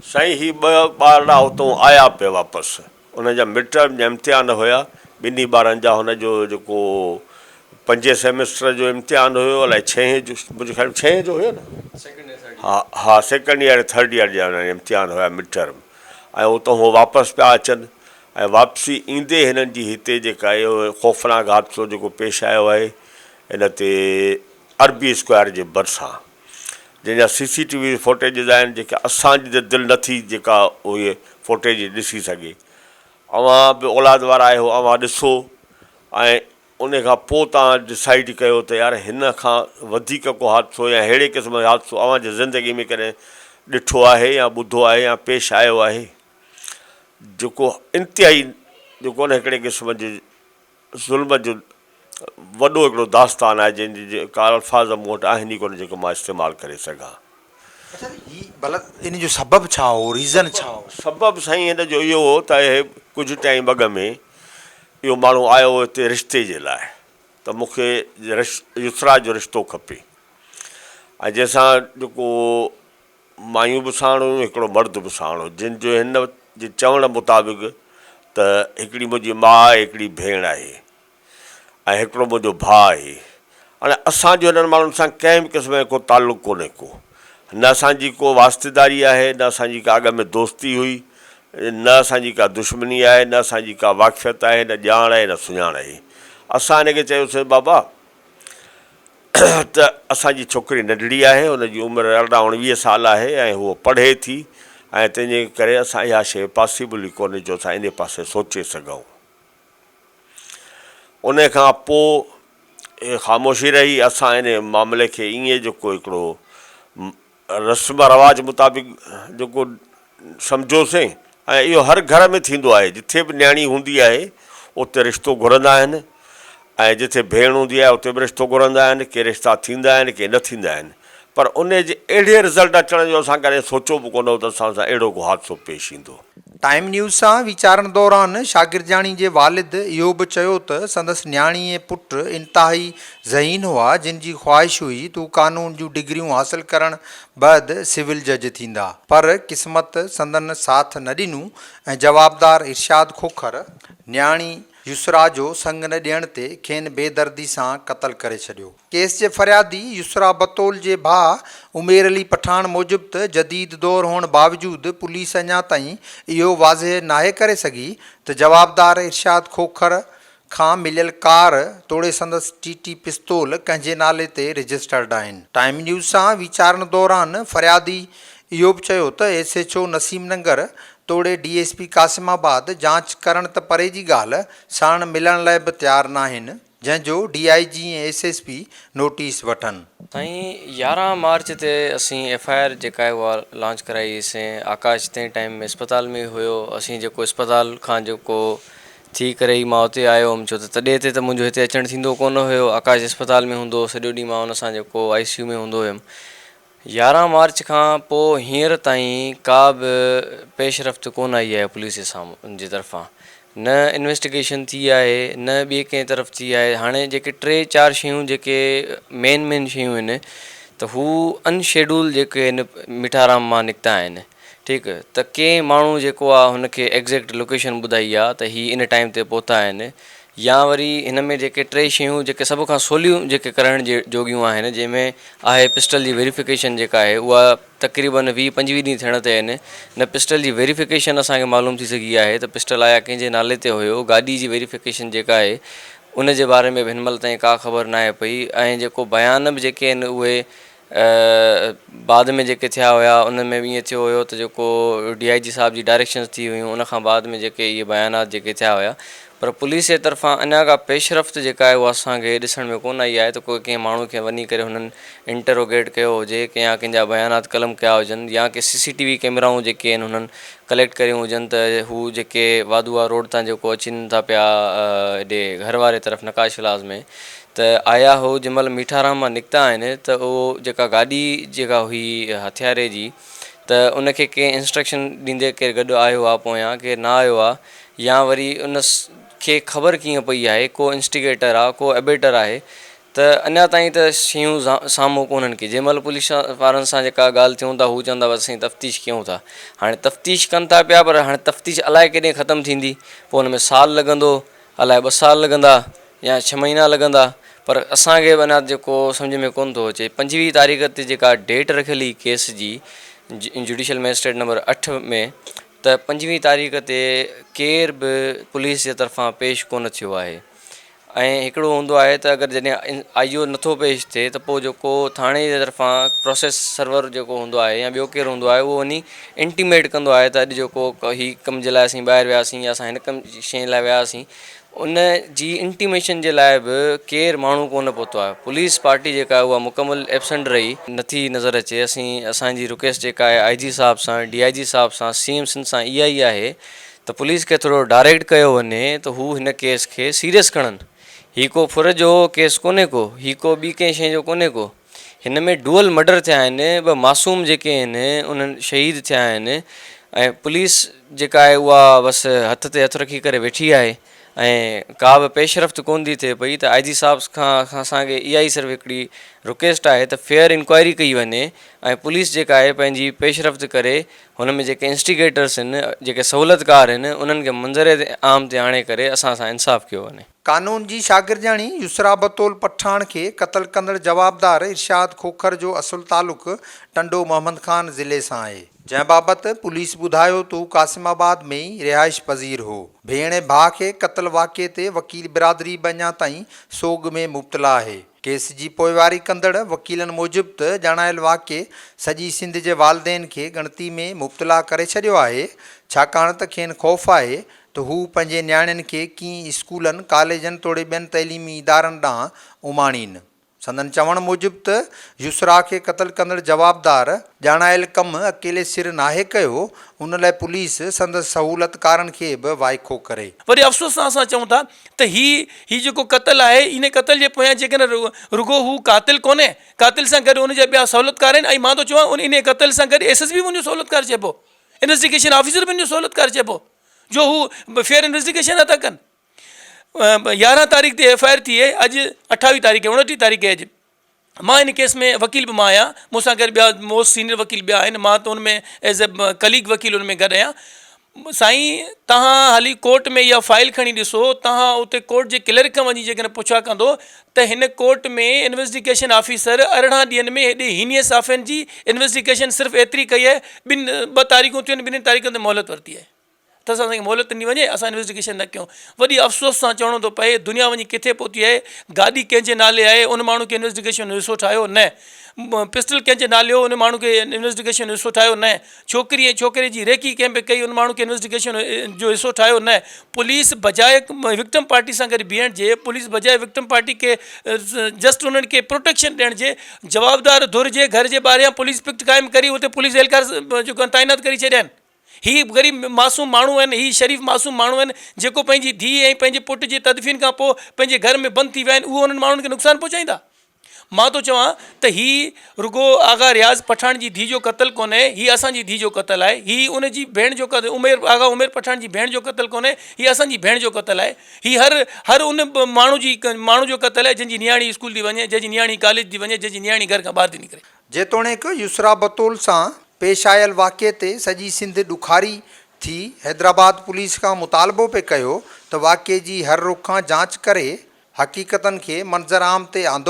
سائين هي ٻه ٻارڙا اتئون آيا پئي واپس انهن جا مڊ ٽرم جا امتحان هيا ٻنهي ٻارن جا هن جو جيڪو پنجين سيمسٽر جو امتحان هيو الائي ڇهين جو منهنجي خيال ۾ ڇهين جو هيو نه ها ها سيڪنڊ ايئر ٿرڊ ايئر جا انهن جا امتحان هيا مڊ ٽرم ۽ اتئون هو واپس پيا اچن ۽ واپسي ايندي هنن جي هتي جيڪا اهو خوفناڪ حادثو جيڪو پيش آيو آهي ان تي عربي اسڪوائر جي ڀرسان جنهن جا سي سي ٽي وي فوٽيجز آهن جيڪي اسان جي ته دل نه ٿي جيڪا اهي فوٽيج ڏسي سگهي اوهان به اولاد وارا آهيو اوهان ڏسو ۽ ان کان پوء توهان ڊسائيڊ ڪيو ته يار هن کان وڌيڪ ڪو حادثو يا ههڙي قسم جو حادثو اوهان جي زندگي ۾ ڪڏهن ڏٺو آهي يا ٻڌو آهي يا پيش آيو آهي جيڪو انتهائي جيڪو نه هڪڙي قسم جي ظلم جو وڏو هڪڙو داستان آهي جنهن جي ڪا الفاظ مون وٽ آهن ئي ڪونه جيڪو مان استعمال ڪري سگهان. اڇا ته هي ڀلا ان جو سبب ڇا هو ريزن ڇا هو؟ سبب سائين هن جو اهو هو ته ڪجهه ٽائيم اڳ ۾ اهو ماڻهو آيو هو هتي رشتي جي لاء ته مون کي يسرا جو رشتو کپي ۽ جنهن سان جيڪو مايون به ساڻ هيون هڪڙو مرد به ساڻ هو جن جو هن جي چوڻ مطابق ته هڪڙي منهنجي ماء آهي هڪڙي ڀيڻ آهي ۽ هڪڙو منهنجو ڀاء آهي هاڻي اسان جو هنن ماڻهن سان ڪنهن به قسم جو ڪو تعلق ڪونهي ڪو نه اسان جي ڪو واسطيداري آهي نه اسان جي ڪا اڳ ۾ دوستي هئي نه اسان جي ڪا دشمني آهي نه اسان جي ڪا واقفيت آهي نه ڄاڻ آهي نه سڃاڻ آهي اسان هن کي چيوسين بابا ته اسان جي ڇوڪري ننڍڙي آهي، ان جي عمر 18 اڻويهه سال آهي ۽ هوء پڙهي ٿي ۽ تنهن جي ڪري اسان اها شيء پاسيبل ئي ڪونهي جو اسان انهي پاسي سوچي سگهون. انهي کان پوء خاموشي رهي، اسان انهي معاملي کي ائين جيڪو هڪڙو رسم رواج مطابق جيڪو سمجهيوسين ۽ اهو هر گهر ۾ ٿيندو آهي جٿي به نياڻي هوندي آهي اتي رشتو گهرندا آهن ۽ جٿي ڀيڻ هوندي آهي اتي به رشتو گهرندا آهن ڪي رشتا ٿيندا آهن ڪي نه ٿيندا آهن پر ان جي اهڙي رزلٽ اچڻ جو اسان ڪڏهن سوچيو به ڪونه هو ته اسان سان اهڙو ڪو حادثو پيش ايندو. ٽائيم نيوز سان ويچارڻ دوران شاگردياڻي جي والد اهو به چيو ته سندس نياڻي ۽ پٽ انتهائي ذهين هئا جن جي خواهش هئي ته هو قانون جون ڊگريون حاصل ڪرڻ بعد سول جج ٿيندا پر قسمت سندن ساٿ نه ڏنو ۽ جوابدار ارشاد کوکر نياڻي يسرا جو سڱ نه ڏيڻ تي کين بيدردي سان قتل ڪري ڇڏيو. ڪيس جي فريادي يسرا بتول جي ڀاء عمير علي پٺاڻ موجب ته جديد دور هئڻ باوجود پوليس اڃا تائين اهو واضح ناهي ڪري سگهي ته جوابدار ارشاد کوکر کان مليل ڪار توڙي سندس ٽي ٽي پستول ڪنهن جي نالي تي رجسٽرڊ آهن. ٽائيم نيوز سان ويچارڻ دوران فريادي اهو به چيو ته S H O Naseem Nagar توڙي ڊي ايس پي قاسم آباد جاچ ڪرڻ ته پري جي ڳالهه ساڻ ملڻ لاء به تيار ناهن. جنهن جو D I G ۽ S S P notice وٺن. سائين 11 مارچ تي اسين ايف I R جيڪا آهي اها لانچ ڪرائي هئي سين آڪاش تنهن ٽائيم ۾ اسپتال ۾ ئي هيو اسين جيڪو اسپتال کان جيڪو ٿي ڪري ئي مان اتي آيو هيم ڇو ته تڏهن تي ته منهنجو هتي اچڻ ٿيندو ڪونه هيو آڪاش اسپتال ۾ هوندو هو سڄو ڏينهن مان ان سان جيڪو آئي سي يو ۾ هوندو هيم 11 مارچ کان پوء هينئر تائين ڪا به پيش رفت ڪونه آئي آهي پوليس جي سامهون جي طرفان نه انويسٽيگيشن ٿي آهي نه ٻي ڪنهن طرف ٿي آهي هاڻي جيڪي ٽي چار شيون جيڪي مين مين شيون آهن ته هو ان شيڊول جيڪي آهن مٺارام مان نڪتا آهن ٺيڪ ته ڪنهن ماڻهو جيڪو آهي هن کي ايگزيڪٽ لوڪيشن ٻڌائي آهي ته هي ان ٽائيم تي پهتا آهن يا وري هن ۾ جيڪي ٽي شيون جيڪي سڀ کان سوليون جيڪي ڪرڻ جي جوڳيون آهن جنهن ۾ آهي پسٽل جي ويريفڪيشن جيڪا آهي اها تقريبن 20 25 ڏينهن ٿيڻ تي آهن نه پسٽل جي ويريفڪيشن اسان کي معلوم ٿي سگهي آهي ته پسٽل آيا ڪنهن جي نالي تي هيو گاڏي جي ويريفڪيشن جيڪا آهي ان جي باري ۾ به هن مهل تائين ڪا خبر ناهي پئي ۽ جيڪو بيان به جيڪي آهن اهي بعد ۾ جيڪي ٿيا هيا ان ۾ به ائين ٿيو هيو ته جيڪو ڊي I جي صاحب جي ڊائريڪشنز ٿي هيون ان کان بعد ۾ جيڪي اهي بيانات جيڪي ٿيا هيا پر پوليس جي طرفان اڃا ڪا پيش رفت جيڪا آهي اها اسان کي ڏسڻ ۾ ڪونه آئي آهي ته ڪو ڪنهن ماڻهو کي وڃي ڪري هنن انٽروگيٽ ڪيو هجي يا ڪنهن جا بيانات قلم ڪيا هجن يا ڪي سي سي ٽي وي ڪيمرائون جيڪي آهن هنن ڪليڪٽ ڪريون هجن ته هو جيڪي واڌوها روڊ تان جيڪو اچن ٿا پيا هيڏي گهر واري طرف نقاش ولاز ۾ ته آيا هو جنهن مهل ميٺارام مان نڪتا آهن ته اهو جيڪا گاڏي جيڪا هئي هٿياري جي ته ان کي ڪنهن انسٽرڪشن ڏيندي ڪير گڏ آيو آهي پويان ڪير نه آيو آهي يا وري ان کي خبر ڪيئن پئي آهي ڪو انسٽيگيٽر آهي ڪو ابيٽر آهي ته. ته اڃا تائين ته شيون سامهون ڪونهن ڪي جنهن مهل پوليس وارن سان جيڪا ڳالهه ٿيون ٿا هو چون ٿا بس اسين تفتيش ڪيون ٿا هاڻي تفتيش ڪن ٿا پيا پر هاڻي تفتيش الائي ڪڏهن ختم ٿيندي پوء ان ۾ سال لڳندو الائي ٻه سال لڳندا يا ڇهه مهينا لڳندا پر اسان کي به اڃا جيڪو سمجهه ۾ ڪونه ٿو اچي 25 تاريخ تي جيڪا ڊيٽ رکيل هئي ڪيس جي جڊيشل مئجسٽريٽ نمبر 8 ۾ ته 25 تاريخ تي ڪير به پوليس جي طرفان پيش ڪونه ٿيو آهي ۽ هڪڙو هوندو آهي ته اگر جڏهن آئي او نٿو پيش ٿئي ته پوء جيڪو ٿاڻي جي طرفان پروسيس سرور جيڪو هوندو آهي يا ٻيو ڪير هوندو آهي اهو وڃي انٽيميٽ ڪندو آهي ته اڄ جيڪو هي ڪم جي لاء اسين ٻاهر وياسين يا اسان هن ڪم شيء لاء وياسين ان جي انٽيميشن جي لاء به ڪير ماڻهو ڪونه پهتو آهي پوليس پارٽي جيڪا آهي اها مڪمل ايبسنٽ رهي. نٿي نظر اچي اسين اسان جي رڪويسٽ جيڪا آهي آئي جي صاحب سان ڊي I جي صاحب سان سي ايم سنڌ سان اها ئي آهي ته پوليس کي ٿورو ڊائريڪٽ ڪيو وڃي ته هو هن ڪيس کي سيريس کڻن هي ڪو ڦر جو ڪيس ڪونهي ڪو هي ڪو ٻي ڪنهن شيء جو ڪونهي ڪو هن ۾ ڊوئل مرڊر ٿيا آهن ٻه معصوم جيڪي آهن انهن شهيد ٿيا آهن ۽ پوليس جيڪا آهي اها بس هٿ تي هٿ رکي ڪري ويٺي آهي ۽ ڪا به پيش رفت ڪونه ٿي ٿئي پئي ته آء جي صاحب کان اسان کي اها ئي صرف هڪڙي رڪويسٽ آهي ته فيئر انڪوائري ڪئي وڃي ۽ پوليس جيڪا آهي پنهنجي پيش رفت ڪري هن ۾ جيڪي انسٽيگيٽرس آهن جيڪي سهولتڪار آهن انهن کي منظر عام تي آڻي ڪري اسان سان انصاف ڪيو وڃي. قانون جي شاگردياڻي يسرا بتول پٺاڻ کي قتل ڪندڙ جوابدار ارشاد کوکر جو اصل تعلق ٽنڊو محمد خان ضلعي سان آهي، جنهن بابت پوليس ٻڌايو ته هو قاسم آباد ۾ ئي رهائش پذير هو. ڀيڻ ۽ ڀاء کي قتل واقعي تي وڪيل برادري به اڃا تائين سوڳ ۾ مبتلا آهي. ڪيس جي پوئواري ڪندڙ وڪيلن موجب ته ڄاڻايل واقعي سڄي سنڌ جي والدين کي ڳڻتي ۾ مبتلا ڪري ڇڏيو آهي، ڇاڪاڻ ته کين خوف آهي ته هو پنهنجي نياڻين کي ڪيئن اسڪولن، ڪاليجن توڙي ٻين تعليمي ادارن ڏانهن اماڻين. سندن چوڻ موجب ته يسرا کي قتل ڪندڙ جوابدار ڄاڻايل ڪم اڪيلي سر ناهي ڪيو، ان لاء پوليس سندس سهولتڪارن کي به وائکو ڪري. وڏي افسوس سان اسان چئون ٿا ته هي هي جيڪو قتل آهي ان قتل جي پويان جيڪڏهن رڳو هو قاتل ڪونهي قاتل سان گڏ ان جا ٻيا سهولتڪار آهن ۽ مان ٿو چوان ان انهي قتل سان گڏ ايس ايس پي به ان جو سهولتڪار چئبو انويسٽيگيشن آفيسر به ان جو سهولتڪار چئبو. جو هو فيئر انويسٽيگيشن نٿا ڪن 11 تاريخ تي ايف I R ٿي آهي اڄ 28 تاريخ 29 تاريخ آهي اڄ مان ان ڪيس ۾ وڪيل به مان آهيان مون سان گڏ ٻيا موسٽ سينئر وڪيل ٻيا آهن مان ته ان ۾ ايز اي ڪليگ وڪيل ان ۾ گڏ آهيان سائين تهان هلي ڪورٽ ۾ اها فائل کڻي ڏسو تهان اتي ڪورٽ جي ڪلرڪ کان وڃي جيڪڏهن پڇا ڪندو ته هن ڪورٽ ۾ انويسٽيگيشن آفيسر 18 ڏينهن ۾ هيڏي هينيس آفين جي انويسٽيگيشن صرف ايتري ڪئي آهي ٻن ٻه تاريخون ٿيون آهن ٻنهي تاريخن تي مهلت ورتي آهي ته اسان کي مهلت ڏني وڃي اسان انويسٽيگيشن نه ڪيون وڏي افسوس سان چوڻو ٿو پئي دنيا وڃي ڪٿي پهتي آهي گاڏي ڪنهن جي نالي آهي ان ماڻهو کي انويسٽيگيشن جو حصو ٺاهيو نه پسٽل ڪنهن جي نالي هو ان ماڻهو کي انويسٽيگيشن جو حصو ٺاهيو نه ڇوڪري ۽ ڇوڪري جي ريڪي ڪنهن به ڪئي ان ماڻهو کي انويسٽيگيشن جو حصو ٺاهيو نه پوليس بجاء وڪٽم پارٽي سان گڏ بيهڻ جي پوليس بجاء وڪٽم پارٽي کي جسٽ انهن کي پروٽيڪشن ڏيڻ جي جوابدار ڌر جي گهر جي ٻاهريان پوليس پڪٽ قائم ڪري اتي پوليس اهلڪار جيڪو تعينات ڪري ڇڏيا آهن هي غريب معصوم ماڻهو آهن، هي شريف معصوم ماڻهو آهن، جيڪو پنهنجي ڌيء ۽ پنهنجي پٽ جي تدفين کان پوء پنهنجي گهر ۾ بند ٿي ويا آهن، اهو انهن ماڻهن کي نقصان پهچائيندا؟ مان ٿو چوان ته هي رڳو آغا رياض پٺاڻ جي ڌيء جو قتل ڪونهي، هي اسان جي ڌيء جو قتل آهي، هي ان جي ڀيڻ جو قتل عمير آغا عمير پٺاڻ جي ڀيڻ جو قتل ڪونهي، هي اسان جي ڀيڻ جو قتل آهي، هي هر هر ان ماڻهو جي ماڻهو جو قتل آهي جنهن جي نياڻي اسڪول ٿي وڃي، جنهن جي نياڻي ڪاليج ٿي وڃي، جنهن جي نياڻي گهر کان ٻاهر ٿي نڪري. جيتوڻيڪ يسرا بتول سان پيش آيل واقعي تي سڄي سنڌ ڏکاري ٿي حيدرآباد پوليس کان مطالبو پئي ڪيو ته واقعي جي هر رخ کان جاچ ڪري حقيقتن کي منظرعام تي آندو.